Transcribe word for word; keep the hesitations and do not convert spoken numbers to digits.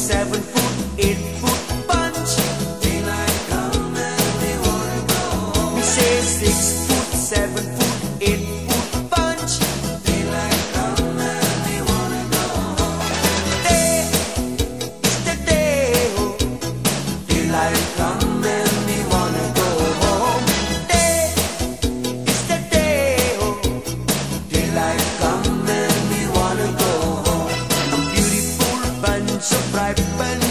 Seven foot, eight foot punch. Daylight come and we wanna go home. We say six foot, seven foot, eight foot punch. Daylight come and we wanna go home. Day is the day, oh. Daylight come and we wanna go home. Day is the day, oh. Daylight come and we wanna go home. A beautiful bunch of ripe and